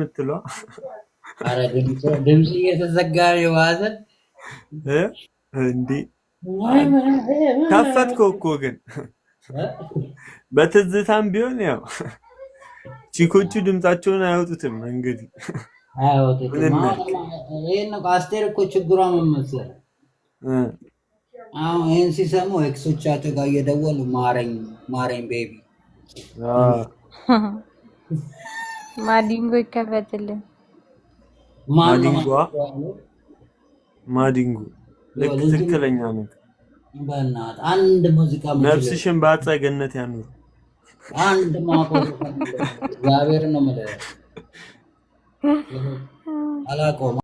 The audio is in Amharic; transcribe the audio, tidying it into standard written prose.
የምትለዋ። ኧረ ድምፅ እየተዘጋ ነው የዋዘን። እ? እንዴ ከፈትከው እኮ ግን በትዝታም ቢሆን ያው ቺኮቹ ድምጻቸውን አያወጡትም። እንግዲህ አያወጡትም። ምን እናድርግ? ይሄን ነው አስቴር እኮ ችግሯ ምን መሰለህ? አሁን ይሄን ሲሰሙ ex ኦቻቸው ጋር እየደወሉ ማረኝ ማረኝ baby። ማዲንጎ ይከፈትልን። ማን ነው? ማዲንጎ። ያለው? ማዲንጎ ልክ ትክክለኛ ነው። በእናትህ አንድ ሙዚቃ ምችል ነፍስሽን በአጸደ ገነት ያኑር። አንድ ማውቀው ዘፈን የለም። እግዚአብሔርን ነው የምልህ፣ አላውቀውም።